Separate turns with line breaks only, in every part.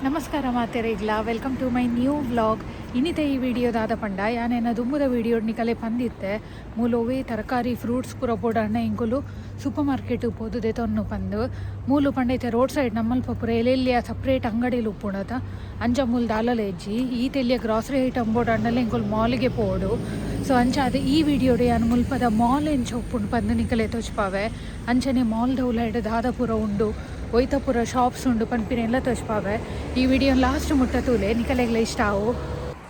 ನಮಸ್ಕಾರ ಮಾತೆರೆಗ್ಲ, welcome to my new vlog. ಇನ್ನಿತ ಈ video ದಾದ ಪಂಡ, ಯಾನೇನ ದುಂಬುದ ವಿಡಿಯೋ ನಿಕಲೆ ಪಂದಿತ್ತೆ, ಮೂಲು ಒವ್ವೇ ತರಕಾರಿ ಫ್ರೂಟ್ಸ್ ಪೂರ ಬೋಡಾಂಡ ಎಂಕುಲು ಸೂಪರ್ ಮಾರ್ಕೆಟ್ ಪೋದು ದೆತೊನ್ನು ಪಂದು. ಮೂಲು ಪಂಡ ಇತ್ತೆ ರೋಡ್ ಸೈಡ್ ನಮ್ಮಲ್ಪ ಪೂರ ಎಲ್ಲೆಲ್ಲಿಯ ಸಪ್ರೇಟ್ ಅಂಗಡಿಲು ಉಪ್ಪುಂಡತ, ಅಂಚ ಮೂಲು ದಾಲಲ ಇಜ್ಜಿ. ಈ ತೆಲ್ಲಿಯ ಗ್ರಾಸರಿ ಐಟಮ್ ಬೋಡಾಂಡಲ ಎಂಕುಲು ಮಾಲಿಗೆ ಪೋಡು. ಸೊ ಅಂಚ ಅದು ಈ ವಿಡಿಯೋಡು ಯಾನ್ ಮುಲ್ಪದ ಮಾಲ್ ಎಂಚ ಉಪ್ಪುಂಡು ಪಂದು ನಿಕಲೆ ತೋಜ್ಪಾವೆ. ಅಂಚನೆ ಮಾಲ್ದ ಉಲೈಡ್ ದಾದ ಪೂರ ಉಂಡು, ಒಯ್ತ ಪೂರ ಶಾಪ್ಸ್ ಉಂಡು ಪನ್ಪಿನ ಎಲ್ಲ ತೋಜ್ಪಾವೆ. ಈ ವಿಡಿಯೋ ಲಾಸ್ಟ್ ಮುಟ್ಟ ತೂಲೆ, ನಿಕಲೆಗ್ಲ ಇಷ್ಟ ಆವು.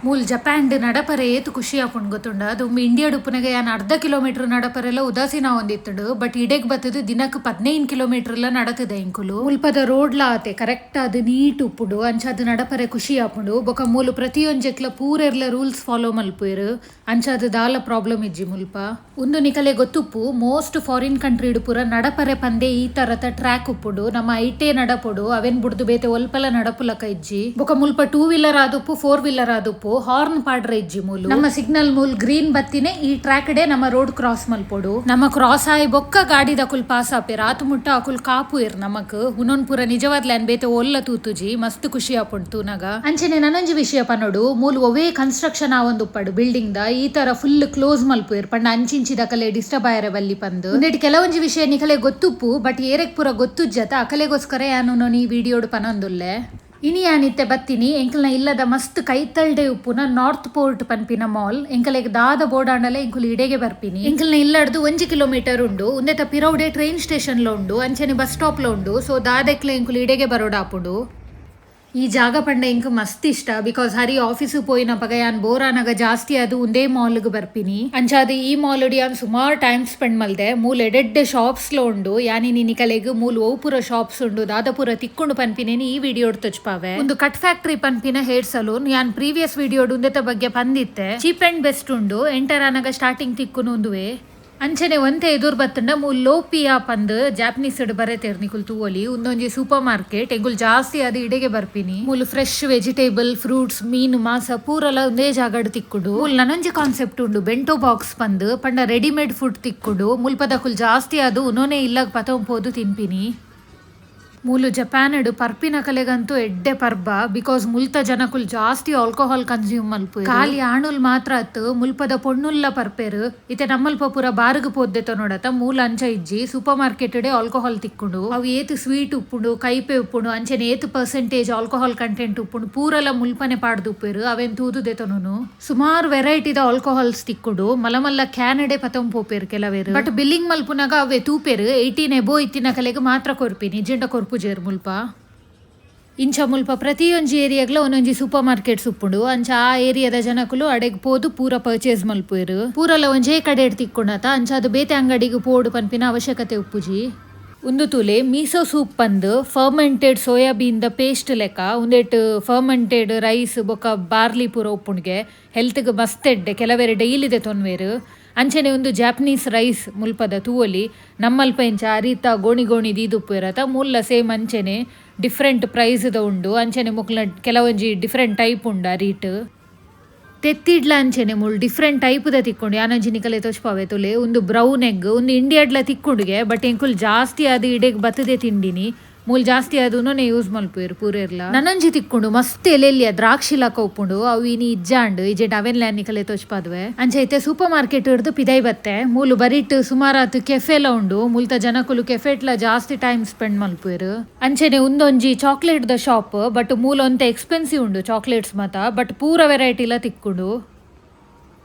ಮೂಲ್ ಜಪಾನ್ಡ್ ನಡಪರೆ ಏತು ಖುಷಿ ಆಪುಂಡು ಗೊತ್ತುಂಡ? ದುಂಬು ಇಂಡಿಯಾಡ್ ಉಪ್ಪುನಗ ಯಾನ್ ಅರ್ಧ ಕಿಲೋಮೀಟರ್ ನಡಪರೆಲ್ಲ ಉದಾಸೀನ ಒಂದಿತ್ತುಂಡು. ಬಟ್ ಇಡೆಗ್ ಬತ್ತದು ದಿನಕ್ಕೆ 15 ಕಿಲೋಮೀಟರ್ ಎಲ್ಲ ನಡತದೆ ಇಂಕುಲು. ಮುಲ್ಪದ ರೋಡ್ಲ ಆತೆ ಕರೆಕ್ಟ್ ಅದು ನೀಟ್ ಉಪ್ಪುಂಡು. ಅಂಚ ಅದು ನಡಪರೆ ಖುಷಿ ಆಪುಂಡು. ಬೊಕ ಮೂಲು ಪ್ರತಿಯೊಂಜೆಕ್ಲ ಪೂರೆರ್ಲ ರೂಲ್ಸ್ ಫಾಲೋ ಮಲ್ಪುವೆರ್. ಅಂಚ ಅದು ದಾಲ ಪ್ರಾಬ್ಲಮ್ ಇಜ್ಜಿ ಮುಲ್ಪ. ಉಂದು ನಿಕಲೆ ಗೊತ್ತುಪ್ಪು, most foreign country ಪೂರ ನಡಪರೆ ಪಂದೆ ಈ ತರತ ಟ್ರ್ಯಾಕ್ ಉಪ್ಪುಂಡು. ನಮ್ಮ ಐಟೇ ನಡಪೊಡು, ಅವೆನ್ ಬುಡ್ದು ಬೇತೆ ಒಲ್ಪಲ ನಡಪುಲಕ ಇಜ್ಜಿ. ಬೊಕ ಮುಲ್ಪ ಟೂ ವೀಲರ್ ಆದುಪ್ಪು, ಫೋರ್ ವೀಲರ್ ಆದುಪ್ಪು, ಹಾರ್ನ್ ಪಾಡ್ರೆ ಇಜ್ಜಿ ಮೂಲು. ನಮ್ಮ ಸಿಗ್ನಲ್ ಮೂಲ್ ಗ್ರೀನ್ ಬತ್ತಿನೇ ಈ ಟ್ರ್ಯಾಕ್ ಡೆ ನಮ್ಮ ರೋಡ್ ಕ್ರಾಸ್ ಮಲ್ಪೊಡು. ನಮ್ಮ ಕ್ರಾಸ್ ಆಯಿ ಬೊಕ್ಕ ಗಾಡಿದ ಅಕುಲ್ ಪಾಸ್ ಆಪೇರ್. ಆತು ಮುಟ್ಟ ಅಕುಲ್ ಕಾಪು ಇರ್ ನಮಕ್. ಉನೊನ್ ಪೂರ ನಿಜವಾದ್ಲ ಬೇತೆ ಒಲ್ಲ ತೂತುಜಿ. ಮಸ್ತ್ ಖುಷಿ ಆಪುಂಡು ತೂನಗ. ಅಂಚನೆ ನನೊಂಜಿ ವಿಷಯ ಪನೊಡು. ಮೂಲು ಒವೇ ಕನ್ಸ್ಟ್ರಕ್ಷನ್ ಆವೊಂದು ಉಪ್ಪಡು ಬಿಲ್ಡಿಂಗ್ ದ, ಈ ತರ ಫುಲ್ ಕ್ಲೋಸ್ ಮಲ್ಪುವೆರ್. ಪಂಡ ಅಂಚಿಂಚಿದಕಲೆ ಡಿಸ್ಟರ್ಬ್ ಆಯರೆ ಬಲ್ಲಿ ಪಂದು. ಉಂದೆಟ್ ಕೆಲವೊಂಜಿ ವಿಷಯ ನಿಕಲೆ ಗೊತ್ತುಪ್ಪು, ಬಟ್ ಏರೆಗ್ ಪೂರ ಗೊತ್ತುಜ್ಜತ, ಅಕಲೆಗೋಸ್ಕರ ಯಾನು ಈ ವಿಡಿಯೋಡು ಪನೊಂದುಲ್ಲೆ. ಇನಿ ಯಾನಿತ್ತೆ ಬತ್ತೀನಿ ಎಂಕಲ್ನ ಇಲ್ಲದ ಮಸ್ತ್ ಕೈತಲ್ಡೆ ಉಪ್ಪುನ ನಾರ್ತ್ ಪೋರ್ಟ್ ಪನ್ಪಿನ ಮಾಲ್. ಎಂಕಲೆಗ್ ದಾದ ಬೋಡಾಂಡಲೆ ಎಂಕುಲು ಇಡೆಗೆ ಬರ್ಪಿನಿ. ಎಂಕಲ್ನ ಇಲ್ಲಡ್ದು 1 ಕಿಲೋಮೀಟರ್ ಉಂಡು. ಉಂದೆತ ಪಿರೌಡೆ ಟ್ರೈನ್ ಸ್ಟೇಷನ್ ಲ ಉಂಡು, ಅಂಚನೆ ಬಸ್ ಸ್ಟಾಪ್ ಲ ಉಂಡು. ಸೊ ದಾದೆಕ್ಲೆ ಎಂಕುಲು ಇಡೆಗೆ ಬರೋಡಾಪುಂಡು. ಈ ಜಾಗ ಪಂಡ ಎಂಕ್ ಮಸ್ತ್ ಇಷ್ಟ, because Hari office ಪೋಯಿನಪಗ ಯಾನ್ ಬೋರ್ ಆನಗ ಜಾಸ್ತಿ ಅದು ಒಂದೇ ಮಾಲ್ಗ್ ಬರ್ಪಿನಿ. ಅಂಚಾದ್ ಈ ಮಾಲ್ ಯಾನ್ ಸುಮಾರು ಟೈಮ್ ಸ್ಪೆಂಡ್ ಮಲ್ದೆ. ಮೂಲು ಎಡೆಡ್ಡೆ ಶಾಪ್ಸ್ ಲ ಉಂಡು. ಯಾನಿನಿ ನಿಕಲೆಗ್ ಮೂಲು ಒವು ಶಾಪ್ಸ್ ಉಂಡು, ದಾದಪುರ ತಿಕ್ಕೊಂಡು ಪನ್ಪಿನೇನಿ ಈ ವಿಡಿಯೋ ತೋಜ್ಪಾವೆ. ಒಂದು ಕಟ್ ಫ್ಯಾಕ್ಟರಿ ಪನ್ಪಿನ ಹೇರ್ ಸಲೂನ್. ಯಾನ್ ಪ್ರೀವಿಯಸ್ ವಿಡಿಯೋ ಉಂದೆತ ಬಗ್ಗೆ ಪಂದಿತ್ತೆ. Cheap and best ಉಂಡು. ಎಂಟರ್ ಆನಗ ಸ್ಟಾರ್ಟಿಂಗ್ ತಿಕ್ಕುನು ಉಂದುವೆ. ಅಂಚನೆ ಒಂತೆ ಎದುರು ಬತ್ತಂಡ ಮೂಲು ಲೋಪಿಯಾ ಪಂದ್ ಜಾಪನೀಸ್ ಬರೆತೇರ್, ನಿಕುಲ್ ತೂವೊಲಿ. ಉಂದೊಂಜಿ ಸೂಪರ್ ಮಾರ್ಕೆಟ್. ಎಂಕುಲ್ ಜಾಸ್ತಿ ಅದು ಇಡೆಗೆ ಬರ್ಪಿನಿ. ಮೂಲು fresh vegetable, fruits, ಮೀನು, ಮಾಂಸ ಪೂರಲ ಒಂದೇ ಜಾಗಡ್ ತಿಕ್ಕುಡು. ಮೂಲು ನನೊಂಜಿ ಕಾನ್ಸೆಪ್ಟ್ ಉಂಡು, ಬೆಂಟೋ ಬಾಕ್ಸ್ ಪಂದ್. ಪಂಡ ರೆಡಿಮೇಡ್ ಫುಡ್ ತಿಕ್ಕುಡು. ಮುಲ್ಪದಕುಲ್ ಜಾಸ್ತಿ ಅದು ಉನೋನೆ ಇಲ್ಲಗ್ ಪತೊಂಪೋದು ತಿನ್ಪಿನಿ. ಮೂಲು ಜಪಾನ್ ಪರ್ಪಿನ ಕಲೆಗಂತೂ ಎಡ್ಡೆ ಪರ್ಬ, because ಮುಲ್ತ ಜನಕುಲ್ ಜಾಸ್ತಿ ಆಲ್ಕೋಹಾಲ್ ಕನ್ಸ್ಯೂಮ್ ಮಲ್ಪು. ಖಾಲಿ ಆಣುಲ್ ಮಾತ್ರ ಅತ್ತು, ಮುಲ್ಪದ ಪೊಣ್ಣುಲ್ಲ ಪರ್ಪೆರು. ಇತ್ತೆ ನಮ್ಮಲ್ಪ ಪೂರ ಬಾರ್ಗ್ ಪೋದ್ದೆತ ನೋಡತ, ಮೂಲ ಅಂಚ ಇಜ್ಜಿ. Super market day alcohol ತಿಕ್ಕುಂಡು. ಅವು ಏತ್ ಸ್ವೀಟ್ ಉಪ್ಪುಂಡು, ಕೈಪೆ ಉಪ್ಪುಂಡು, ಅಂಚನೆ ಏತ್ percentage alcohol content ಉಪ್ಪುಂಡು, ಪೂರಲ ಮುಲ್ಪನೆ ಪಾಡ್ದು ಉಪ್ಪೇರು. ಅವೇನ್ ತೂದು ದೆತೊನುನು. ಸುಮಾರು ವೆರೈಟಿದ ಆಲ್ಕೋಹಾಲ್ಸ್ ತಿಕ್ಕುಂಡು. ಮಲ್ಲ ಮಲ್ಲ ಕ್ಯಾನಡೆ ಪತೊಂಪೋಪೇರು ಕೆಲವೇರು. ಬಟ್ ಬಿಲ್ಲಿಂಗ್ ಮಲ್ಪುನಾಗ ಅವೇ ತೂಪೇರು. 18 ಎಬೋ ಇತ್ತಿನ ಕಲೆಗೆ ಮಾತ್ರ ಕೊರ್ಪಿನಿ, ಇಜ್ಜಿಂಡ ಕೊರ್ಪುಜೇರು ಮುಲ್ಪ. ಇಂಚ ಮುಲ್ಪ ಪ್ರತಿಯೊಂಜಿ ಏರಿಯಾಗ್ಲ ಒಂದೊಂಜಿ ಸೂಪರ್ ಮಾರ್ಕೆಟ್ಸ್ ಉಪ್ಪುಂಡು. ಅಂಚ ಆ ಏರಿಯಾದ ಜನಕುಲು ಅಡೆಗ್ ಪೋದು ಪೂರ ಪರ್ಚೇಸ್ ಮಲ್ಪುವೆರು. ಪೂರಲ ಒಂಜೇ ಕಡೆ ತಿಕ್ಕೊಂಡತ, ಅಂಚ ಅದು ಬೇತೆ ಅಂಗಡಿಗೆ ಪೋಡು ಪನ್ಪಿನ ಅವಶ್ಯಕತೆ ಉಪ್ಪುಜಿ. ಉಂದು ತೂಲೆ, ಮೀಸೋ ಸೂಪ್ ಪಂದ್. Fermented soybean the paste ಲೆಕ್ಕ. ಉಂದೆಟ್ ಫರ್ಮೆಂಟೆಡ್ ರೈಸ್ ಬೊಕ ಬಾರ್ಲಿ ಪೂರ ಉಪ್ಪುಂಡ್ಗೆ. ಹೆಲ್ತ್ಗೆ ಮಸ್ತ್ ಎಡ್ಡೆ. ಕೆಲವೇರು ಡೈಲಿ ದೆತೊನ್ವೆರ್. ಅಂಚನೆ ಒಂದು ಜಾಪನೀಸ್ ರೈಸ್ ಮುಲ್ಪದ ತೂವೊಲಿ. ನಮ್ಮಲ್ಪ ಇಂಚ ಅರಿತ ಗೋಣಿ ಗೋಣಿ ದೀದುಪ್ಪುವೆರತ, ಮೂಲ ಸೇಮ್ ಅಂಚನೆ. ಡಿಫ್ರೆಂಟ್ ಪ್ರೈಸ್ದ ಉಂಡು. ಅಂಚನೆ ಮುಕ್ಲ ಕೆಲವೊಂಜಿ ಡಿಫ್ರೆಂಟ್ ಟೈಪ್ ಉಂಡು ಅರಿಟ್. ತೆತ್ತಿಡ್ಲ ಅಂಚನೆ ಮುಲ್ ಡಿಫ್ರೆಂಟ್ ಟೈಪ್ದ ತಿಕ್ಕೊಂಡು. ಯಾನೊಂಜಿ ನಿಕಲೆ ತೋಜ್ಪಾವೆ, ತೂಲೆ. ಒಂದು ಬ್ರೌನ್ ಎಗ್. ಒಂದು ಇಂಡಿಯಾಡ್ಲ ತಿಕ್ಕೊಂಡುಗೆ, ಬಟ್ ಎಂಕುಲ್ ಜಾಸ್ತಿ ಅದು ಇಡೆಗ್ ಬತ್ತದೆ ತಿಂಡಿನಿ. ಮೂಲ್ ಜಾಸ್ತಿ ಅದು ಯೂಸ್ ಮಲ್ಪುವೆರ್ ಪೂರೆರ್ಲ. ನನೊಂಜಿ ತಿಕ್ಕೊಂಡು, ಮಸ್ತ್ ಎಲೆಲ್ಲಿಯ ದ್ರಾಕ್ಷಿ ಲಾಕ ಉಪ್ಪುಂಡು. ಅವು ಇನಿ ಇಜ್ಜಾಂಡು, ಇಜೆಂಟ್ ಅವೆನ್ಲ ನಿಕಲೆ ತೋಜ್ಪಾದ್ವೆ. ಅಂಚ ಇತ್ತೆ ಸೂಪರ್ ಮಾರ್ಕೆಟ್ ಹಿಡ್ದು ಪಿದೈ ಬತ್ತೆ. ಮೂಲು ಬರಿಟ್ ಸುಮಾರಾತ್ ಕೆಫೆಲ ಉಂಡು. ಮುಲ್ತ ಜನಕುಲು ಕೆಫೆಟ್ಲ ಜಾಸ್ತಿ ಟೈಮ್ ಸ್ಪೆಂಡ್ ಮಲ್ಪುವೆರ್. ಅಂಚನೆ ಉಂದೊಂಜಿ chocolate the shop. But ಮೂಲ ಒಂತೆ ಎಕ್ಸ್ಪೆನ್ಸಿವ್ ಉಂಡು ಚಾಕ್ಲೇಟ್ಸ್ ಮಾತ, ಬಟ್ ಪೂರ ವೆರೈಟಿಲ ತಿಕ್ಕುಂಡು.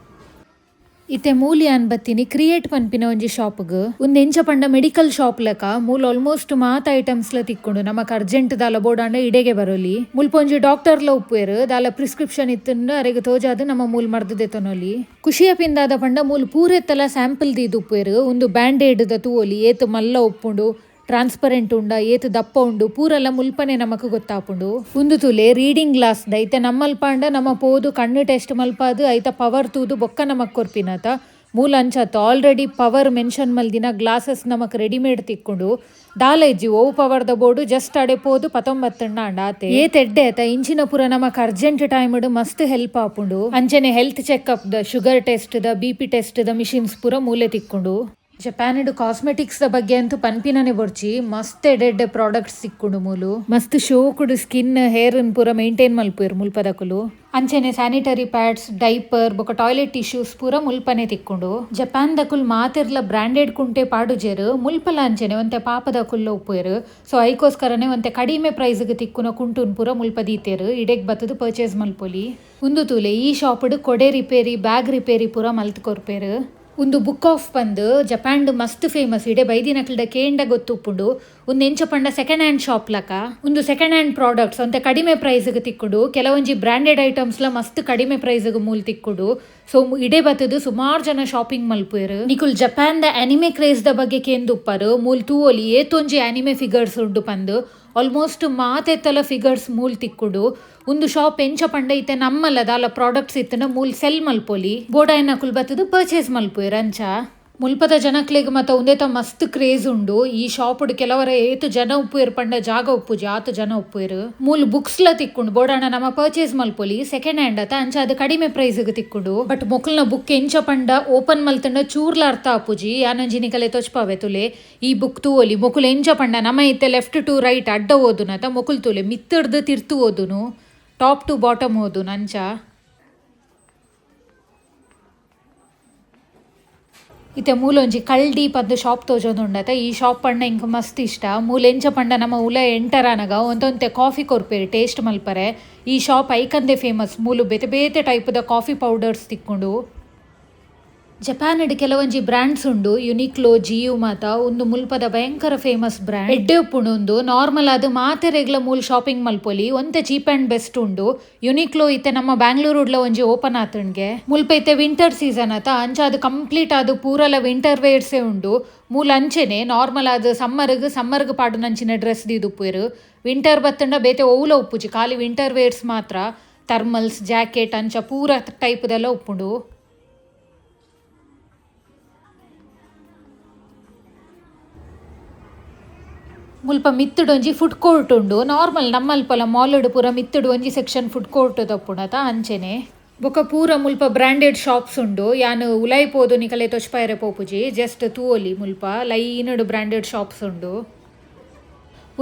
ಇತ್ತೆ ಮೂಲಿ ಅನ್ ಬತ್ತೀನಿ ಕ್ರಿಯೇಟ್ ಪನ್ಪಿನ ಒಂಜಿ ಶಾಪ್ಗ್. ಉಂದು ಎಂಚ ಪಂಡ ಮೆಡಿಕಲ್ ಶಾಪ್ ಲೆಕ್ಕ. ಮೂಲ ಆಲ್ಮೋಸ್ಟ್ ಮಾತ ಐಟಮ್ಸ್ ಲ ತಿಕ್ಕೊಂಡು. ನಮಕ್ ಅರ್ಜೆಂಟ್ ದಾಲ ಬೋಡಾಂಡ ಇಡೆಗೆ ಬರೋಲಿ. ಮುಲ್ಪ ಒಂಜಿ ಡಾಕ್ಟರ್ ಲ ಉಪ್ಪುವೆರ್. ದಾಲ ಪ್ರಿಸ್ಕ್ರಿಪ್ಷನ್ ಇತ್ತಂಡ ಅರೆಗ್ ತೋಜಾದ್ ನಮ್ಮ ಮೂಲ್ ಮರ್ದ್ ದೆತೊನೊಲಿ. ಖುಷಿಯ ಪಿಂದಾದ ಪಂಡ ಮೂಲು ಪೂರೆತ್ತಲ ಸ್ಯಾಂಪಲ್ ದೀದ್ ಉಪ್ಪುವೆರ್. ಉಂದು ಬ್ಯಾಂಡೇಡ್ ದ ತೂವೊಲಿ, ಏತ್ ಮಲ್ಲ ಉಪ್ಪುಂಡು, ಟ್ರಾನ್ಸ್ಪರೆಂಟ್ ಉಂಡ, ಏತ್ ದಪ್ಪ ಉಂಡು, ಪೂರೆಲ್ಲ ಮುಲ್ಪನೆ ನಮಕ್ ಗೊತ್ತಾಪುಂಡು. ಉಂದು ತೂಲೆ, ರೀಡಿಂಗ್ ಗ್ಲಾಸ್ ದ. ಐತೆ ನಮ್ಮಲ್ಪ ನಮ್ಮ ಪೋದು ಕಣ್ಣು ಟೆಸ್ಟ್ ಮಲ್ಪಾದು ಐತ ಪವರ್ ತೂದು ಬೊಕ್ಕ ನಮಕ್ ಕೊರ್ಪಿನತ. ಮೂಲ ಅಂಚತ್ already power mention ಮಲ್ದಿನ glasses ನಮಕ್ ರೆಡಿಮೇಡ್ ತಿಕ್ಕೊಂಡು. ದಾಲ ಇಜ್ಜಿ, ಓ ಪವರ್ the board, just ಅಡೆ ಪೋದು ಪತೊಂಬತ್ತಣ್ಣ ಅಂಡ ಆತೆ. ಏತ್ ಎಡ್ಡೆ ಆತ? ಇಂಚಿನ ಪೂರ ನಮಕ್ ಅರ್ಜೆಂಟ್ ಟೈಮ್ ಮಸ್ತ್ ಹೆಲ್ಪ್ ಆಪುಂಡು. ಅಂಚನೆ health checkup the, sugar test the, BP test the machines ಪೂರ ಮೂಲೆ ತಿಕ್ಕೊಂಡು. ಜಪಾನಿಡ್ ಕಾಸ್ಮೆಟಿಕ್ಸ್ the ಬಗ್ಗೆ ಅಂತೂ ಪನ್ಪಿನನೆ ಬೊರ್ಚಿ ಮಸ್ತ್ ಎಡೆಡ್ಡೆ ಪ್ರಾಡಕ್ಟ್ಸ್ ತಿಕ್ಕುಂಡು ಮೂಲು ಮಸ್ತ್ ಶೋಕುಡು ಸ್ಕಿನ್ ಹೇರ್ ಪೂರ ಮೇಂಟೈನ್ ಮಲ್ಪುವೆರ್ ಮುಲ್ಪದಕುಲು. ಅಂಚೆನೆ sanitary pads, diaper ಬೊಕ ಟಾಯ್ಲೆಟ್ ಟಿಶ್ಯೂಸ್ ಪೂರ ಮುಲ್ಪನೆ ತಿಕ್ಕುಂಡು. ಜಪಾನ್ ದಕುಲ್ ಮಾತೆರ್ಲ ಬ್ರಾಂಡೆಡ್ ಕುಂಟೆ ಪಾಡುಜೆರ್, ಮುಲ್ಪಲ ಅಂಚೆನೆ ಒಂತೆ ಪಾಪದಕುಲ್ಲ ಉಪ್ಪುವೆರ್. ಸೊ ಐಕೋಸ್ಕರನೆ ಒಂತೆ ಕಡಿಮೆ ಪ್ರೈಸ್ ಗ್ ತಿಕ್ಕುನ ಕುಂಟುನ್ ಪೂರ ಮುಲ್ಪ ದೀತೆರ್. ಇಡೆಗ್ ಬತ್ತುದು ಪರ್ಚೇಸ್ ಮಲ್ಪೊಲಿ. ಉಂದು ತೂಲೆ ಈ ಶಾಪ್ ಡ್ ಕೊಡೆ repair, bag repair ಪೂರ ಮಲ್ತ್ ಕೊರ್ಪೆರ್. ಉಂದು ಬುಕ್ ಆಫ್ ಪಂದ್ ಜಪಾನ್ ಮಸ್ತ್ ಫೇಮಸ್. ಇಡೆ ಬೈದಿನಕಲ್ಡ ಕೇಂಡ ಗೊತ್ತುಪ್ಪುಂಡು. ಉಂದು ಎಂಚ ಪಂಡ second hand shop ಲಕ. ಉಂದು second hand products ಒಂತೆ ಕಡಿಮೆ ಪ್ರೈಸ್ ಗ್ ತಿಕ್ಕುಂಡು. ಕೆಲವೊಂಜಿ ಬ್ರಾಂಡೆಡ್ ಐಟಮ್ಸ್ ಲ ಮಸ್ತ್ ಕಡಿಮೆ ಪ್ರೈಸ್ ಗ್ ಮೂಲ್ ತಿಕ್ಕುಂಡು. ಸೊ ಇಡೆ ಬತ್ತುದು ಸುಮಾರು ಜನ ಶಾಪಿಂಗ್ ಮಲ್ಪುವೆರ್. ನಿಕುಲ್ Japan the anime craze the ಬಗ್ಗೆ ಕೇಂದುಪ್ಪರು. ಮೂಲ್ ತೂವೊಲಿ ಏತೊಂಜಿ ಅನಿಮೆ ಫಿಗರ್ಸ್ ಉಂಡು ಪಂದ್. ಆಲ್ಮೋಸ್ಟ್ ಮಾತೆತ್ತಲ ಫಿಗರ್ಸ್ ಮೂಲ್ ತಿಕ್ಕುಂಡು. ಉಂದು ಶಾಪ್ ಎಂಚ ಪಂಡ ಇತ್ತೆ ನಮ್ಮಲ್ಲ ದಾಲ ಪ್ರಾಡಕ್ಟ್ಸ್ ಇತ್ತುಂಡ ಮೂಲ್ ಸೆಲ್ ಮಲ್ಪೊಲಿ. ಬೋಡಾಯಿನಕುಲ್ ಬತ್ತುದು ಪರ್ಚೇಸ್ ಮಲ್ಪುವೆರ್. ಅಂಚ ಮುಲ್ಪದ ಜನಕ್ಲೆಗ್ ಮತ ಉಂದೆತ ಮಸ್ತ್ ಕ್ರೇಜ್ ಉಂಡು. ಈ ಶಾಪ್ ಕೆಲವರ ಏತು ಜನ ಉಪ್ಪುವೆರ್ ಪಂಡ ಜಾಗ ಉಪ್ಪುಜಿ, ಆತು ಜನ ಉಪ್ಪುವೆರ್. ಮೂಲು ಬುಕ್ಸ್ ಲ ತಿಕ್ಕುಂಡು. ಬೋಡಾಂಡ ನಮ ಪರ್ಚೇಸ್ ಮಲ್ಪೊಲಿ. ಸೆಕೆಂಡ್ ಹ್ಯಾಂಡ್ ಅತ, ಅಂಚ ಅದು ಕಡಿಮೆ ಪ್ರೈಸ್ ಗ್ ತಿಕ್ಕುಂಡು. ಬಟ್ ಮೊಕಲ್ನ ಬುಕ್ ಎಂಚ ಪಂಡ ಓಪನ್ ಮಲ್ತಂಡ ಚೂರ್ಲ ಅರ್ಥ ಆಪುಜಿ. ಯಾನೊಂಜಿ ನಿಕಲೆ ತೊಚ್ಪಾವೆ ತುಲೆ. ಈ ಬುಕ್ ತೂವೊಲಿ. ಮೊಕುಲು ಎಂಚ ಪಂಡ ನಮ ಇತ್ತೆ left to right ಅಡ್ಡ ಓದುನತ, ಮೊಕುಲು ತೂಲೆ ಮಿತ್ತರ್ದು ತಿರ್ತು ಓದುನು, top to bottom ಓದುನು ಅಂಚ. ಇತ್ತೆ ಮೂಲೊಂಜಿ ಕಲ್ಡಿ ಪಂದ್ ಶಾಪ್ ತೋಜೊಂದುಂಡತ. ಈ ಶಾಪ್ ಪಂಡ ಇಂಕ್ ಮಸ್ತ್ ಇಷ್ಟ. ಮೂಲು ಎಂಚ ಪಂಡ ನಮ ಉಲ ಎಂಟರ್ ಆನಗ ಒಂತೊಂತೆ ಕಾಫಿ ಕೊರ್ಪೆರ್ ಟೇಸ್ಟ್ ಮಲ್ಪರೆ. ಈ ಶಾಪ್ ಐಕಂದೆ ಫೇಮಸ್. ಮೂಲು ಬೇತೆ ಬೇತೆ ಟೈಪ್ ದ ಕಾಫಿ ಪೌಡರ್ಸ್ ತಿಕ್ಕುಂಡು. ಜಪಾನ್ ಕೆಲವೊಂಜಿ ಬ್ರ್ಯಾಂಡ್ಸ್ ಉಂಡು, ಯುನಿಕ್ಲೋ, ಜಿಯು ಮಾತ. ಉಂದು ಮುಲ್ಪದ ಭಯಂಕರ ಫೇಮಸ್ ಬ್ರ್ಯಾಂಡ್. ಎಡ್ಡೆ ಉಪ್ಪುಂಡು ಉಂದು. ನಾರ್ಮಲ್ ಆದ್ ಮಾತೆರೆಗ್ಲ ಮೂಲು ಶಾಪಿಂಗ್ ಮಲ್ಪೊಲಿ. ಒಂತೆ cheap and best ಉಂಡು. ಯುನಿಕ್ಲೋ ಇತ್ತೆ ನಮ್ಮ ಬ್ಯಾಂಗ್ಳೂರುಡ್ಲ ಒಂಜಿ ಓಪನ್ ಆತುಂಡ್ಗೆ. ಮುಲ್ಪ ಇತ್ತೆ ವಿಂಟರ್ ಸೀಸನ್ ಅತ, ಅಂಚ ಅದು ಕಂಪ್ಲೀಟ್ ಆದ್ ಪೂರಲ ವಿಂಟರ್ ವೇರ್ಸೇ ಉಂಡು. ಮೂಲು ಅಂಚೆನೆ ನಾರ್ಮಲ್ ಆದ್ ಸಮ್ಮರ್ಗ್ ಪಾಡುನಂಚಿನ ಡ್ರೆಸ್ ದೀದುಪ್ಪುವೆರ್. ವಿಂಟರ್ ಬತ್ತುಂಡ ಬೇತೆ ಒವ್ಲ ಉಪ್ಪುಜಿ, ಖಾಲಿ ವಿಂಟರ್ ವೇರ್ಸ್ ಮಾತ್ರ. ಥರ್ಮಲ್ಸ್, ಜಾಕೆಟ್ ಅಂಚ ಪೂರ ಟೈಪ್ ದೆಲ್ಲ ಉಪ್ಪುಂಡು. ಮುಲ್ಪ ಮಿತ್ತುಡೊಂಜಿ ಫುಡ್ ಕೋರ್ಟ್ ಉಂಡು. ನಾರ್ಮಲ್ ನಮ್ಮಲ್ಪಲ ಮಾಲ್ ಪೂರ ಮಿತ್ತುಡು ಒಂಜಿ section food court ತಪ್ಪುಂಡತ ಅಂಚೆನೆ. ಬೊಕ ಪೂರ ಮುಲ್ಪ ಬ್ರಾಂಡೆಡ್ ಶಾಪ್ಸ್ ಉಂಡು. ಯಾನ್ ಉಲಾಯಿ ಪೋದು ನಿಕಲೆ ತೊಚ್ಪಾಯರೆ ಪೋಪುಜಿ, ಜಸ್ಟ್ ತೂವೊಲಿ. ಮುಲ್ಪ ಲೈನ್ ಬ್ರಾಂಡೆಡ್ shops ಉಂಡು.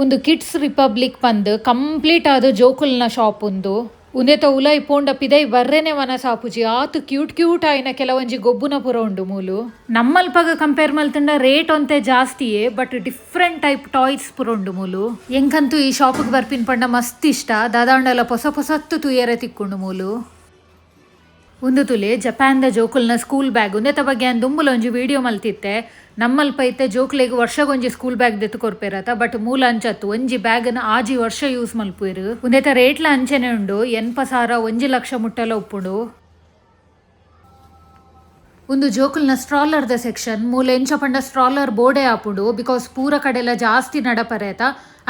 ಉಂದು ಕಿಡ್ಸ್ ರಿಪಬ್ಲಿಕ್ ಪಂದ್ ಕಂಪ್ಲೀಟ್ ಆದ್ ಜೋಕುಲ್ನ ಶಾಪ್ ಉಂದು. ಉಂದೆತ ಉಲಾಯಿ ಪೋಂಡ ಪಿದೈ ಬರ್ರೆನೆ ಮನಸಾಪುಜಿ. ಆತು ಕ್ಯೂಟ್ ಕ್ಯೂಟ್ ಆಯಿನ ಕೆಲವೊಂಜಿ ಗೊಬ್ಬುನ ಪೂರ ಉಂಡು ಮೂಲು. ನಮ್ಮಲ್ಪಗ ಕಂಪೇರ್ ಮಲ್ತುಂಡ ರೇಟ್ ಒಂತೆ ಜಾಸ್ತಿಯೇ, but different type toys ಪೂರ ಉಂಡು ಮೂಲು. ಎಂಕಂತೂ ಈ ಶಾಪ್ಗೆ ಬರ್ಪಿನ ಪಂಡ ಮಸ್ತ್ ಇಷ್ಟ. ದಾದಾಂಡಲ ಪೊಸ ಪೊಸತ್ತು ತೂಯರೆ ತಿಕ್ಕುಂಡು ಮೂಲು. ಉಂದು ತುಲೆ ಜಪಾನ್ the ಜೋಕುಲ್ನ school bag. ಉಂದೆತ ಬಗ್ಗೆ ಯಾನ್ ದುಂಬುಲ ಒಂಜಿ ವಿಡಿಯೋ ಮಲ್ತಿತ್ತೆ. ನಮ್ಮಲ್ಪ ಇತ್ತೆ ಜೋಕ್ಲೆಗ್ ವರ್ಷಗೊಂಜಿ ಸ್ಕೂಲ್ ಬ್ಯಾಗ್ ದೆತ್ತು ಕೊರ್ಪೆರತ, ಬಟ್ ಮೂಲ ಅಂಚತ್ತು ಒಂಜಿ ಬ್ಯಾಗ್ ನ್ 6 ವರ್ಷ ಯೂಸ್ ಮಲ್ಪುವೆರ್. ಉಂದೆತ ರೇಟ್ಲ ಅಂಚೆನೆ ಉಂಡು. 80,000 1 ಲಕ್ಷ ಮುಟ್ಟಲ ಉಪ್ಪುಂಡು. ಉಂದು ಜೋಕುಲ್ನ ಸ್ಟ್ರಾಲರ್ ದ ಸೆಕ್ಷನ್. ಮೂಲ ಎಂಚ ಪಂಡ ಸ್ಟ್ರಾಲರ್ ಬೋರ್ಡೇ ಆಪುಂಡು. Because ಪೂರ ಕಡೆಲ ಜಾಸ್ತಿ ನಡಪರೇತ.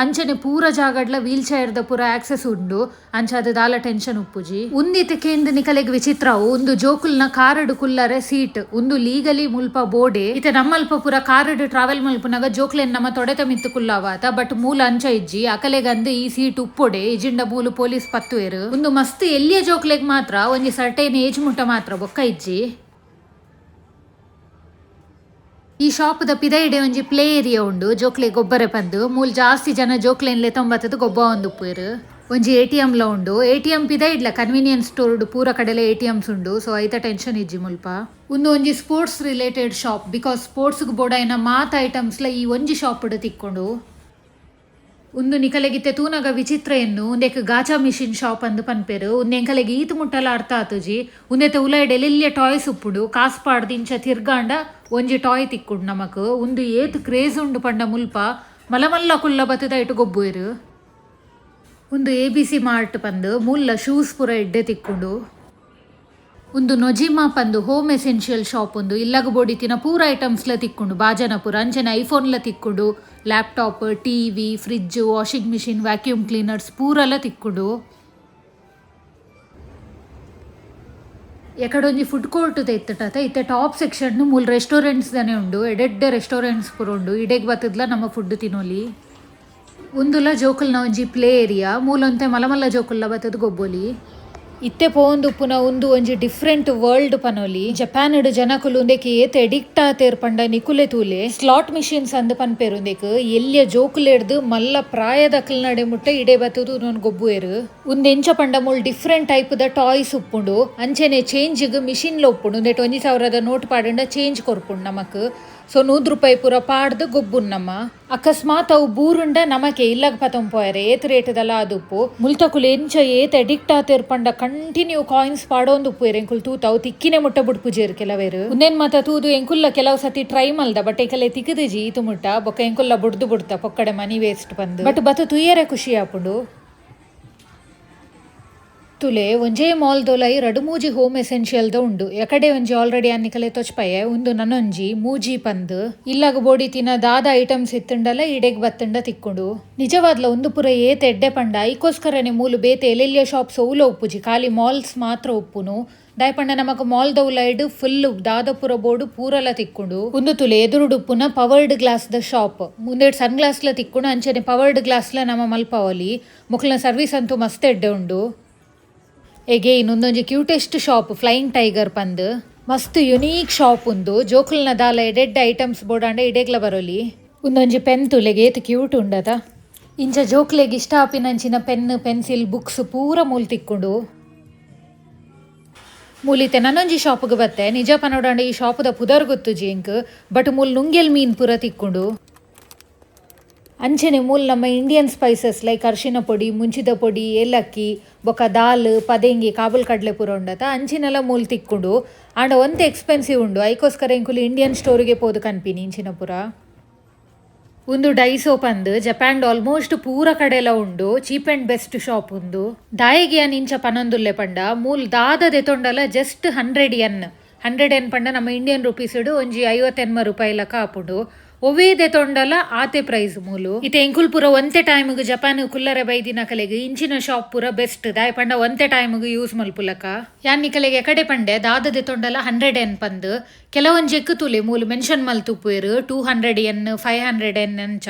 ಅಂಚನೆ ಪೂರ ಜಾಗಡ್ಲ ವೀಲ್ ಚೇರ್ ದ ಪೂರ ಆಕ್ಸೆಸ್ ಉಂಡು. ಅಂಚಾದ ದಾಲ ಟೆನ್ಷನ್ ಉಪ್ಪುಜಿ. ಉಂದಿತ್ತೆ ಕೇಂದ್ ನಿಕಲೆಗ್ ವಿಚಿತ್ರವು. ಉಂದು ಜೋಕುಲ್ನ ಕಾರಡ್ ಕುಲ್ಲರೆ ಸೀಟ್. ಉಂದು ಲೀಗಲಿ ಮುಲ್ಪ ಬೋಡೆ. ಇತ್ತೆ ನಮ್ಮಲ್ಪ ಪೂರ ಕಾರಡ್ ಟ್ರಾವೆಲ್ ಮಲ್ಪುನಗ ಜೋಕ್ಲೆನ್ ನಮ್ಮ ತೊಡೆತ ಮಿತ್ತು ಕುಲ್ಲಾವಾತ, ಬಟ್ ಮೂಲ ಅಂಚ ಇಜ್ಜಿ. ಅಕಲೆಗಂದು ಈ ಸೀಟ್ ಉಪ್ಪೊಡೆ, ಇಜಿಂಡ ಮೂಲು ಪೊಲೀಸ್ ಪತ್ತುವೆರು. ಉಂದು ಮಸ್ತ್ ಎಲ್ಲಿಯ ಜೋಕ್ಲೆಗ್ ಮಾತ್ರ, ಒಂಜಿ ಸರ್ಟೈನ್ ಏಜ್ ಮುಟ್ಟ ಮಾತ್ರ, ಬೊಕ್ಕ ಇಜ್ಜಿ. ಈ ಶಾಪ್ ದ ಪಿದೈಡೆ ಒಂಜಿ ಪ್ಲೇ ಏರಿಯಾ ಉಂಡು ಜೋಕ್ಲೆ ಗೊಬ್ಬರ ಪಂದು. ಮೂಲ್ ಜಾಸ್ತಿ ಜನ ಜೋಕ್ಲೆನ್ ಲೆತೊಂಬತ್ತದು ಗೊಬ್ಬ ಉಪ್ಪುವೆರ್. ಒಂಜಿ ಎಟಿಎಂ ಲ ಉಂಡು. ಎಟಿಎಂ ಪಿದೈಡ್ಲ ಕನ್ವೀನಿಯನ್ಸ್ ಸ್ಟೋರ್ ಪೂರ ಕಡೆಲ ಎಟಿಎಂಸ್ ಉಂಡು. ಸೊ ಐತ ಟೆನ್ಷನ್ ಇಜ್ಜಿ ಮುಲ್ಪ. ಉಂದು ಒಂಜಿ sports related shop. Because sports ಗ್ ಬೋಡಾಯಿನ ಮಾತ ಐಟಮ್ಸ್ ಲ ಈ ಒಂಜಿ ಶಾಪ್ ತಿಕ್ಕೊಂಡು. ಉಂದು ನಿಕಲೆಗಿತ್ತೆ ತೂನಗ ವಿಚಿತ್ರ ಎನ್ನು. ಉಂದೆಕ್ ಗಾಚಾ ಮಿಷಿನ್ ಶಾಪ್ ಅಂದ್ ಪನ್ಪೆರ್. ಉಂದು ಎಂಕಲೆಗ್ ಈತ್ ಮುಟ್ಟಲ ಅರ್ಥ ಆತುಜಿ. ಉಂದೆತ ಉಲೈಡ್ ಎಲೆಲ್ಯ ಟಾಯ್ಸ್ ಉಪ್ಪುಂಡು. ಕಾಸ್ ಪಾಡ್ದ್ ಇಂಚ ತಿರ್ಗಾಂಡ ಒಂಜಿ ಟಾಯ್ ತಿಕ್ಕುಂಡು ನಮಕ್. ಉಂದು ಏತ್ ಕ್ರೇಜ್ ಉಂಡು ಪಂಡ ಮುಲ್ಪ ಮಲ್ಲ ಮಲ್ಲ ಕುಲ್ಲ ಬತ್ತುದ ಐಟ್ ಗೊಬ್ಬುವೆರ್. ಉಂದು ಎಬಿಸಿ ಮಾರ್ಟ್ ಪಂದ್ ಮುಲ್ಲ ಶೂಸ್ ಪೂರ ಎಡ್ಡೆ ತಿಕ್ಕುಂಡು. ಉಂದು ನೊಜಿಮಾ ಪಂದ್ home essential shop ಉಂದು. ಇಲ್ಲಗ ಬೋಡಿತಿನ ಪೂರ ಐಟಮ್ಸ್ ಲ ತಿಕ್ಕುಂಡು. ಬಾಜನ ಪೂರ ಅಂಚನೆ ಐಫೋನ್ ಲ ತಿಕ್ಕುಂಡು. Laptop, TV, fridge, washing machine, vacuum cleaners ಪೂರಲ ತಿಕ್ಕುಂಡು. ಎಕಡೊಂಜಿ food court ಇತ್ತುಟತ. ಇತ್ತೆ ಟಾಪ್ ಸೆಕ್ಷನ್ ಮೂಲು ರೆಸ್ಟೋರೆಂಟ್ಸ್ ದಾನೆ ಉಂಡು. ಎಡೆಡ್ಡೆ ರೆಸ್ಟೋರೆಂಟ್ಸ್ ಪೂರ ಉಂಡು. ಇಡೆಗ್ ಬತ್ತುದ್ಲ ನಮ್ಮ ಫುಡ್ ತಿನೊಲಿ. ಉಂದುಲ ಜೋಕುಲ್ನ ಒಂಜಿ ಪ್ಲೇ ಏರಿಯಾ. ಮೂಲೊಂತೆ ಮಲ್ಲ ಮಲ್ಲ ಜೋಕುಲ್ಲ ಬತ್ತುದು ಗೊಬ್ಬೊಲಿ. ಇತ್ತೆ ಪೋವೊಂದುಪ್ಪುನ ಉಂದು ಒಂಜಿ ಡಿಫ್ರೆಂಟ್ ವರ್ಲ್ಡ್ ಪನೊಲಿ. ಜಪಾನ್ ಜನಕುಲು ಉಂದೆಕ್ ಏತ್ ಎಡಿಕ್ಟ್ ಆತೇರ್ ಪಂಡ ನಿಕುಲೆ ತೂಲೆ. ಸ್ಲಾಟ್ ಮಿಷಿನ್ಸ್ ಅಂದ್ ಪನ್ಪೆರ್ ಉಂದೆಕ್. ಎಲ್ಯ ಜೋಕುಲೆಡ್ದ್ ಮಲ್ಲ ಪ್ರಾಯದಕಲ್ನಡೆ ಮುಟ್ಟ ಇಡೆ ಬತ್ತುದು ಉಂದೊನ್ ಗೊಬ್ಬುವೆರ್. ಉಂದು ಎಂಚ ಪಂಡ ಮೂಲು ಡಿಫ್ರೆಂಟ್ ಟೈಪ್ ದ ಟಾಯ್ಸ್ ಉಪ್ಪುಂಡು. ಅಂಚೆನೆ ಚೇಂಜ್ ಗ್ ಮಿಷಿನ್ ಲ ಉಪ್ಪುಂಡು. ಉಂದೆಟ್ 1000ದ ನೋಟ್ ಪಾಡುಂಡ ಚೇಂಜ್ ಕೊರ್ಪುಂಡು ನಮಕ್. ಸೊ 100 ರೂಪಾಯಿ ಪೂರ ಪಾಡ್ದು ಗೊಬ್ಬುನ್ ನಮ. ಅಕಸ್ಮಾತ್ ಅವು ಬೂರುಂಡ ನಮಕೆ ಇಲ್ಲಗ್ ಪತೊಂದು ಪೋಯೆರೆ ಏತ್ ರೇಟ್ ದಲ ಆದುಪ್ಪು. ಮುಲ್ತಕುಲು ಎಂಚ ಏತ್ ಎಡಿಕ್ಟ್ ಆತೆರ್ ಪಂಡ ಕಂಟಿನ್ಯೂ ಕಾಯಿನ್ಸ್ ಪಾಡೊಂದು ಉಪ್ಪುವೆರ್. ಎಂಕುಲು ತೂತ ಅವು ತಿಕ್ಕಿನೆ ಮುಟ್ಟ ಬುಡ್ಪುಜೆರ್ ಕೆಲವೆರ್. ಉಂದೆನ್ ಮಾತ ತೂದು ಎಂಕುಲ್ಲ ಕೆಲವು ಸತಿ ಟ್ರೈ ಮಲ್ದ ಬಟ್ ಎಂಕಲೆ ತಿಕ್ಕುದಿಜಿ ಈತು ಮುಟ್ಟ. ಬೊಕ್ಕ ಎಂಕುಲ್ಲ ಬುಡ್ದು ಬುಡ್ತ ಪೊಕ್ಕಡೆ ಮನಿ ವೇಸ್ಟ್ ಪಂದ್. ಬಟ್ ಬತ್ತು ತೂಯೆರೆ ಖುಷಿ ಆಪುಂಡು. ತುಲೆ ಒಂಜೇ ಮಾಲ್ ದೊಲೈ ರಡು ಮೂಜಿ ಹೋಮ್ ಎಸೆನ್ಷಿಯಲ್ ದ ಉಂಡು. ಎಕಡೆ ಒಂಜಿ ಆಲ್ರೆಡಿ ಅನ್ನಿಕಲೆ ತೊಚ್ಪಯೆ ಉಂದು ನನೊಂಜಿ ಮೂಜಿ ಪಂದ್. ಇಲ್ಲಗ್ ಬೋಡಿ ತಿನ ದಾದ ಐಟಮ್ಸ್ ಇತ್ತುಂಡಲ ಇಡೆಗ್ ಬತ್ತುಂಡ ತಿಕ್ಕುಂಡು. ನಿಜವಾದ್ಲ ಉಂದು ಪೂರ ಏತ್ ಎಡ್ಡೆ ಪಂಡ ಐಕೋಸ್ಕರನೆ ಮೂಲು ಬೇತೆ ಎಲ್ಲೆಲ್ಲಿಯ ಶಾಪ್ಸ್ ಒವುಲ ಉಪ್ಪುಜಿ, ಖಾಲಿ ಮಾಲ್ಸ್ ಮಾತ್ರ ಉಪ್ಪುನು. ದಾಯೆ ಪಂಡ ನಮಕ್ ಮಾಲ್ ದೌಲೈಡ್ ಫುಲ್ ದಾದ ಪೂರ ಬೋಡು ಪೂರಲ ತಿಕ್ಕುಂಡು. ಉಂದು ತುಲೆ ಎದುರುಡುಪ್ಪುನ ಪವರ್ಡ್ ಗ್ಲಾಸ್ ದ ಶಾಪ್. ಉಂದೆಟ್ ಸನ್ ಗ್ಲಾಸ್ ಲ ತಿಕ್ಕುಂಡು, ಅಂಚನೆ ಪವರ್ಡ್ ಗ್ಲಾಸ್ ಲ ನಮ ಮಲ್ಪವೊಲಿ. ಮೊಕ್ಲೆನ ಸರ್ವಿಸ್ ಅಂತೂ ಮಸ್ತ್ ಎಡ್ಡೆ ಉಂಡು. ಎಗೈನ್ ಉಂದೊಂಜಿ ಕ್ಯೂಟೆಸ್ಟ್ ಶಾಪ್ ಫ್ಲೈಯಿಂಗ್ ಟೈಗರ್ ಪಂದ್. ಮಸ್ತ್ ಯುನೀಕ್ ಶಾಪ್ ಉಂದು. ಜೋಕುಲ್ನ ದಾಲ ಎಡ್ಡೆಡ್ಡೆ ಐಟಮ್ಸ್ ಬೋಡಾಂಡ ಇಡೆಗ್ಲ ಬರೊಲಿ. ಉಂದೊಂಜಿ ಪೆನ್ ತುಲೆಗೆ ಏತ್ ಕ್ಯೂಟ್ ಉಂಡತ. ಇಂಚ ಜೋಕ್ಲೆಗ್ ಇಷ್ಟ ಆಪಿನಂಚಿನ ಪೆನ್ ಪೆನ್ಸಿಲ್ ಬುಕ್ಸ್ ಪೂರ ಮೂಲು ತಿಕ್ಕುಂಡು. ಮೂಲಿತೆ ನನೊಂಜಿ ಶಾಪ್ಗ್ ಬತ್ತೆ. ನಿಜ ಪನೊಡಾಂಡ ಈ ಶಾಪುದ ಪುದರ್ ಗೊತ್ತುಜಿ ಎಂಕ್. ಬಟ್ ಮೂಲು ನುಂಗೆಲ್ ಮೀನ್ ಪೂರ ತಿಕ್ಕುಂಡು. ಅಂಚನೆ ಮೂಲು ನಮ್ಮ ಇಂಡಿಯನ್ ಸ್ಪೈಸಸ್ ಲೈಕ್ ಅರ್ಶಿನ ಪೊಡಿ, ಮುಂಚಿದ ಪೊಡಿ, ಏಲಕ್ಕಿ, ಬೊಕ ದಾಲ್, ಪದೆಂಗಿ, ಕಾಬೂಲ್ ಕಡಲೆ ಪೂರ ಉಂಡತ ಅಂಚಿನೆಲ ಮೂಲು ತಿಕ್ಕುಂಡು. ಆಂಡ ಒಂತೆ ಎಕ್ಸ್ಪೆನ್ಸಿವ್ ಉಂಡು. ಐಕೋಸ್ಕರ ಎಂಕುಲು ಇಂಡಿಯನ್ ಸ್ಟೋರಿಗೆ ಪೋದು ಕನ್ಪಿನಿ ಇಂಚಿನ ಪೂರ. ಉಂದು ಡೈಸೋ ಪಂದ್ ಜಪಾನ್ ಆಲ್ಮೋಸ್ಟ್ ಪೂರ ಕಡೆಲ ಉಂಡು. ಚೀಪ್ ಅಂಡ್ ಬೆಸ್ಟ್ ಶಾಪ್ ಉಂದು. ದಾಯೆಗ್ ಯಾನ್ ಇಂಚ ಪನೊಂದುಲ್ಲೆ ಪಂಡ ಮೂಲು ದಾದ ದೆತೊಂಡಲ ಜಸ್ಟ್ 100 ಎನ್. 100 ಎನ್ ಪಂಡ ನಮ್ಮ ಇಂಡಿಯನ್ ರುಪೀಸ್ ಒಂಜಿ 58 ರೂಪಾಯಿ ಲೆಕ್ಕ ಆಪುಂಡು. ಒವ್ವೇ ದೆತೊಂಡಲ ಆತೆ ಪ್ರೈಸ್ ಮೂಲು. ಇತ್ತೆ ಎಂಕುಲು ಪೂರ ಒಂತೆ ಟೈಮ್ಗ್ ಜಪಾನ್ ಕುಲ್ಲರೆ ಬೈದಿನಕಲೆಗ್ ಇಂಚಿನ ಶಾಪ್ ಪೂರ ಬೆಸ್ಟ್. ದಾಯೆ ಪಂಡ ಒಂತೆ ಟೈಮ್ಗ್ ಯೂಸ್ ಮಲ್ಪುಲಕ. ಯಾನ್ ನಿಕಲೆಗ್ ಎಕಡೆ ಪಂಡೆ ದಾದ ದೆತೊಂಡಲ 100 ಎನ್ ಪಂದ್. ಕೆಲವೊಂಜೆಕ್ ತೂಲೆ ಮೂಲು ಮೆನ್ಷನ್ ಮಲ್ತುಪ್ಪುವೆರ್ 200 ಎನ್ 500 ಎನ್ ಅಂಚ.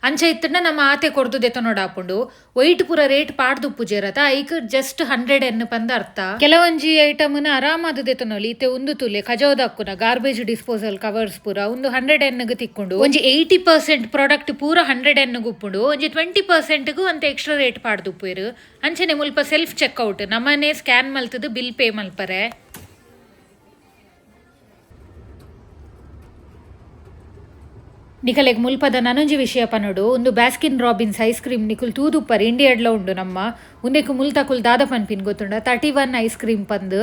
ಅಂಚ ಇತ್ತುಂಡ ನಮ್ಮ ಆತೆ ಕೊರ್ದು ದೆತೊನೊಡಾಪುಂಡು. ವೈಟ್ ಪೂರ ರೇಟ್ ಪಾಡ್ದುಪ್ಪುಜೆರತ ಐಕ್ ಜಸ್ಟ್ 100 ಎನ್ ಪಂದ್ ಅರ್ಥ. ಕೆಲವೊಂಜಿ ಐಟಮ್ ನ ಆರಾಮಾದ್ ದೆತೊನೊಲಿ. ಇತ್ತೆ ಉಂದು ತೂಲೆ ಕಜವುದಕ್ಕುನ ಗಾರ್ಬೇಜ್ ಡಿಸ್ಪೋಸಲ್ ಕವರ್ಸ್ ಪೂರ ಉಂದು 100 ಎನ್ ಗ್ ತಿಕ್ಕುಂಡು. ಒಂಜಿ 80% ಪ್ರಾಡಕ್ಟ್ ಪೂರ 100 ಎನ್ ಗ್ ಉಪ್ಪುಂಡು. ಒಂಜಿ 20% ಗ್ ಒಂತೆ ಎಕ್ಸ್ಟ್ರಾ ರೇಟ್ ಪಾಡ್ದುಪ್ಪುವೆರ್. ಅಂಚನೆ ಮುಲ್ಪ ಸೆಲ್ಫ್ ಚೆಕ್ಔಟ್ ನಮನೆ ಸ್ಕ್ಯಾನ್ ಮಲ್ತುದು ಬಿಲ್ ಪೇ ಮಲ್ಪರೆ. ನಿಕಲೆಗ್ ಮುಲ್ಪದ ನನೊಂಜಿ ವಿಷಯ ಪನೊಡು. ಉಂದು ಬ್ಯಾಸ್ಕಿನ್ ರಾಬಿನ್ಸ್ ಐಸ್ ಕ್ರೀಮ್ ನಿಕುಲ್ ತೂದುಪ್ಪರ್ ಇಂಡಿಯಾಡ್ಲ ಉಂಡು ನಮ್ಮ. ಉಂದೆಕ್ ಮುಲ್ತಕುಲ್ ದಾದ ಪನ್ಪಿನ್ ಗೊತ್ತುಂಡ 31 ಐಸ್ ಕ್ರೀಮ್ ಪಂದ್.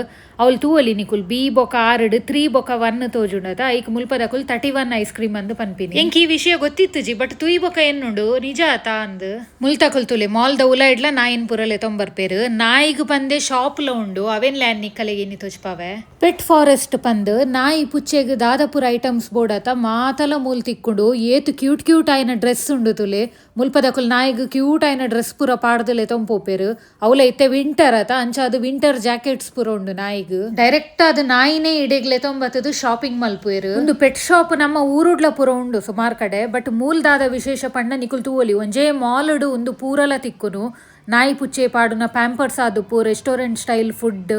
ಅವ್ಲು ತೂವೊಲಿ ನಿಕುಲ್ ಬಿ ಬೊಕ ಆರ್ಡ್ 3 ಬೊಕ 1 ತೋಜುಂಡತ ಐಕ್ ಮುಲ್ಪದಕುಲ್ 31 ಐಸ್ ಕ್ರೀಮ್ ಅಂದ್ ಪನ್ಪಿನಿ. ಎಂಕ್ ಈ ವಿಷಯ ಗೊತ್ತಿತ್ತುಜಿ ಬಟ್ ತುಯ್ ಬೊಕ ಎನ್ನುಂಡು ನಿಜ ಆತ ಅಂದ್. ಮುಲ್ತಕುಲ್ ತೂಲೆ ಮಾಲ್ ದ ಉಲೈಡ್ಲ ನಾಯಿನ್ ಪೂರ ಲೆತೊಂಬರ್ಪೆರ್. ನಾಯಿಗ್ ಪಂದೆ ಶಾಪ್ ಲ ಉಂಡು. ಅವೆನ್ ಲ್ಯಾನ್ ನಿಕಲೆಗ್ ಇನಿ ತೋಜ್ಪಾವೆ. ಪೆಟ್ ಫಾರೆಸ್ಟ್ ಪಂದ್ ನಾಯಿ ಪುಚ್ಚೆಗ್ ದಾದ ಪೂರ ಐಟಮ್ಸ್ ಬೋಡತ ಮಾತಲ ಮೂಲ್ ತಿಕ್ಕುಂಡು. ಏತ್ ಕ್ಯೂಟ್ ಕ್ಯೂಟ್ ಆಯಿನ ಡ್ರೆಸ್ ಉಂಡು ತುಲೆ. ಮುಲ್ಪದಕುಲ್ ನಾಯಿಗ್ ಕ್ಯೂಟ್ ಆಯಿನ ಡ್ರೆಸ್ ಪೂರ ಪಾಡ್ದು ಲೆತೊಂಪೋಪೆರ್. ಅವ್ಲ ಇತ್ತೆ ವಿಂಟರ್ ಆತ ಅಂಚ ಅದು ವಿಂಟರ್ ಜಾಕೆಟ್ಸ್ ಪೂರ ಉಂಡು ನಾಯಿಗ್. ಡೈರೆಕ್ಟ್ ಆದ್ ನಾಯಿನೇ ಇಡೆಗ್ ಲೆತೊಂಬತ್ತದು ಶಾಪಿಂಗ್ ಮಲ್ಪುವೆರ್. ಉಂದು ಪೆಟ್ ಶಾಪ್ ನಮ್ಮ ಊರುಡ್ಲ ಪೂರ ಉಂಡು ಸುಮಾರ್ ಕಡೆ. ಬಟ್ ಮೂಲ್ ದಾದ ವಿಶೇಷ ಪಂಡ ನಿಕುಲ್ ತೂವೊಲಿ ಒಂಜೇ ಮಾಲ್ ಡ್ ಉಂದು ಪೂರಲ ತಿಕ್ಕುನು. ನಾಯಿ ಪುಚ್ಚೆ ಪಾಡುನ ಪ್ಯಾಂಪರ್ಸ್ ಆದುಪ್ಪು, ರೆಸ್ಟೋರೆಂಟ್ ಸ್ಟೈಲ್ ಫುಡ್,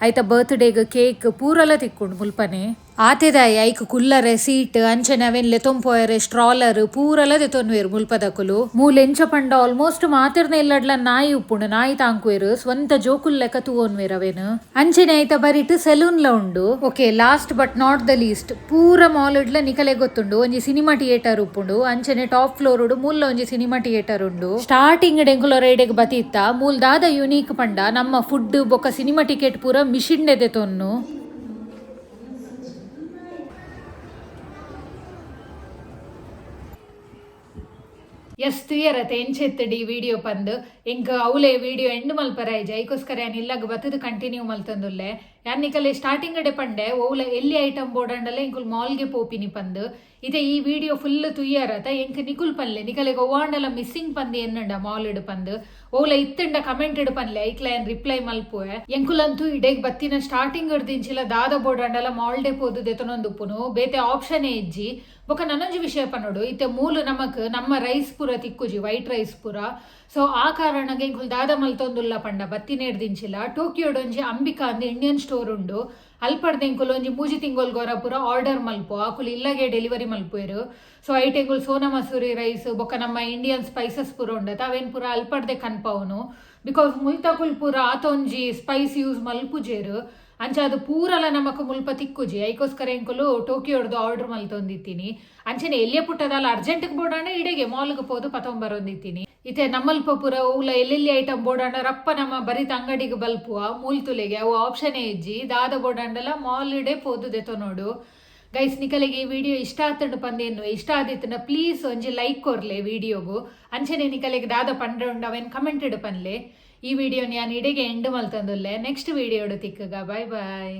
ಐತ ಬರ್ತ್ಡೇಗ್ ಕೇಕ್ ಪೂರಲ ತಿಕ್ಕುಂಡು ಮುಲ್ಪನೆ. ಆತೆದಾಯಿ ಐಕ್ ಕುಲ್ಲರೆ ಸೀಟ್ ಅಂಚನೆ ಅವೆನ್ ಲೆತೊಂಪೋಯರೆ ಸ್ಟ್ರಾಲರ್ ಪೂರಲ ದೆತೊನ್ವೆರ್ ಮುಲ್ಪದಕುಲು. ಮೂಲು ಎಂಚ ಪಂಡ ಆಲ್ಮೋಸ್ಟ್ ಮಾತೆರ್ನ ಇಲ್ಲಡ್ಲ ನಾಯಿ ಉಪ್ಪುಂಡು. ನಾಯಿ ತಾಂಕುವೆರ್ ಸ್ವಂತ ಜೋಕುಲ್ ಲೆಕ್ಕ ತೂವೊನ್ವೆರ್ ಅವೆನ್. ಅಂಚನೆ ಐತ ಬರಿಟ್ ಸೆಲೂನ್ ಲ ಉಂಡು. Okay, last but not the least, ಪೂರ ಮಾಲ್ ಡ್ಲ ನಿಕಲೆ ಗೊತ್ತುಂಡು ಒಂಜಿ ಸಿನಿಮಾ ಥಿಯೇಟರ್ ಉಪ್ಪುಂಡು. ಅಂಚನೆ ಟಾಪ್ ಫ್ಲೋರ್ ಮೂಲ ಒಂಜಿ ಸಿನಿಮಾ ಥಿಯೇಟರ್ ಉಂಡು. ಸ್ಟಾರ್ಟಿಂಗ್ ಡೆಂಕುಲ ರೈಡೆಗ್ ಬತಿತ್ತ ಮೂಲ್ ದಾದ ಯುನೀಕ್ ಪಂಡ ನಮ್ಮ ಫುಡ್ ಬೊಕ ಸಿನಿಮಾ ಟಿಕೆಟ್ ಪೂರ ಮಿಷಿನ್ ದೆತೊನ್ನು. ಎಸ್ ತುಯರತೆ ಎಂಚೆತ್ತಡಿ ವಿಡಿಯೋ ಪಂದ್ ಎಂಕ್ ಅವಲೇ ವಿಡಿಯೋ ಎಂಡ್ ಮಲ್ಪರ ಐಜ ಐಕೋಸ್ಕರ ಯಾನ್ ಇಲ್ಲಗ್ ಬತ್ತದು ಕಂಟಿನ್ಯೂ ಮಲ್ತೊಂದುಲ್ಲೆ. ಯಾನ್ ನಿಕಲೆ ಸ್ಟಾರ್ಟಿಂಗ್ ಅಡೆ ಪಂಡೆ ಓಲ ಎಲ್ಲಿ ಐಟಮ್ ಬೋಡಂಡಲ ಎಂಕುಲು ಮಾಲ್ಗೆ ಪೋಪಿನಿ ಪಂದ್. ಇತ್ತೆ ಈ ವಿಡಿಯೋ ಫುಲ್ ತುಯ್ಯಾರತ ಎಂಕ್ ನಿಕುಲ್ ಪನ್ಲೆ ನಿಕಲೆಗ್ ಒವ್ವಾಂಡಲ ಮಿಸ್ಸಿಂಗ್ ಪಂದ್ ಎನ್ನುಂಡ ಮಾಲ್ ಇಡ್ ಪಂದ್ ಓಲ ಇತ್ತಂಡ ಕಮೆಂಟ್ ಇಡ್ ಪನ್ಲೆ, ಐಕ್ಲ ಏನ್ ರಿಪ್ಲೈ ಮಲ್ಪುವೆ. ಎಂಕುಲಂತೂ ಇಡೆಗ್ ಬತ್ತಿನ ಸ್ಟಾರ್ಟಿಂಗ್ ದಿಂಚಿಲ ದಾದ ಬೋಡಂಡಲ ಮಾಲ್ಡೆ ಪೋದು ದೆತೊನೊಂದುಪ್ಪುನು, ಬೇತೆ ಆಪ್ಷನ್ ಇಜ್ಜಿ. ಬೊಕ ನನೊಂಜಿ ವಿಷಯ ಪನೊಡು, ಇತ್ತೆ ಮೂಲು ನಮಕ್ ನಮ್ಮ ರೈಸ್ ಪೂರ ತಿಕ್ಕುಜಿ, ವೈಟ್ ರೈಸ್ ಪೂರ. ಸೊ ಆ ಕಾರಣಗೆ ಎಂಕುಲು ದಾದ ಮಲ್ತೊಂದುಲ್ಲ ಪಂಡ ಬತ್ತಿನೇಡ್ದಿಂಚಿಲ ಟೋಕಿಯೋಡೊಂಜಿ ಅಂಬಿಕಾ ಅಂದ್ ಇಂಡಿಯನ್ ಸ್ಟೋರ್ ಉಂಡು, ಅಲ್ಪಡ್ದ್ ಎಂಕುಲು ಒಂಜಿ ಮೂಜಿ ತಿಂಗೊಲ್ ಗೊರ ಪೂರ ಆರ್ಡರ್ ಮಲ್ಪು, ಆಕುಲು ಇಲ್ಲಗೆ ಡೆಲಿವರಿ ಮಲ್ಪುವೆರು. ಸೊ ಐಟ್ ಎಂಕುಲು ಸೋನಾ ಮಸೂರಿ ರೈಸ್ ಬೊಕ್ಕ ನಮ್ಮ ಇಂಡಿಯನ್ ಸ್ಪೈಸಸ್ ಪೂರ ಉಂಡತ ಅವೇನ್ ಪೂರ ಅಲ್ಪಡ್ದೆ ಕನ್ಪವುನು. Because ಮುಲ್ತಕುಲ್ ಪೂರ ಆತೊಂಜಿ ಸ್ಪೈಸ್ ಯೂಸ್ ಮಲ್ಪುಜೆರು, ಅಂಚ ಅದು ಪೂರಲ ನಮಕ್ ಮುಲ್ಪ ತಿಕ್ಕುಜಿ. ಐಕೋಸ್ಕರ ಎಂಕುಲು ಟೋಕಿಯೋಡ್ದು ಆರ್ಡರ್ ಮಲ್ತೊಂದಿತ್ತೀನಿ. ಅಂಚನೆ ಎಲ್ಲಿಯ ಪುಟ್ಟದಾಲ ಅರ್ಜೆಂಟ್ಗೆ ಬೋಡಾಂಡ ಇಡೆಗೆ ಮಾಲ್ಗೆ ಪೋದು ಪತೊಂಬರೊಂದಿತ್ತೀನಿ. ಇತ್ತೆ ನಮ್ಮಲ್ಪ ಪೂರ ಓಲ ಎಲ್ಲೆಲ್ಲಿ ಐಟಮ್ ಬೋಡಾಂಡ ರಪ್ಪ ನಮ್ಮ ಬರಿತ ಅಂಗಡಿಗೆ ಬಲ್ಪುವ, ಮೂಲ್ತುಲೆಗೆ ಅವು ಆಪ್ಷನೇ ಇಜ್ಜಿ. ದಾದ ಬೋಡಾಂಡಲ ಮಾಲ್ ಇಡೆ ಪೋದು ದೆತೊನೋಡು. ಗೈಸ್, ನಿಕಲೆಗೆ ಈ ವಿಡಿಯೋ ಇಷ್ಟ ಆತಂಡು ಪಂದೇನು, ಇಷ್ಟ ಆದಿತ್ತಂಡ ಪ್ಲೀಸ್ ಒಂಜಿ ಲೈಕ್ ಕೊರ್ಲೆ ವಿಡಿಯೋಗು. ಅಂಚನೆ ನಿಕಲೆಗೆ ದಾದ ಪಂಡ್ರೆ ಉಂಡು ಅವೇನು ಕಮೆಂಟ್ ಪನ್ಲೆ. ಈ ವಿಡಿಯೋ ನಾನು ಇಡೆಗೆ ಎಂಡ್ ಮಲ್ತಂದುಲ್ಲೆ, ನೆಕ್ಸ್ಟ್ ವಿಡಿಯೋಡು ತಿಕ್ಕಗ, ಬಾಯ್ ಬಾಯ್.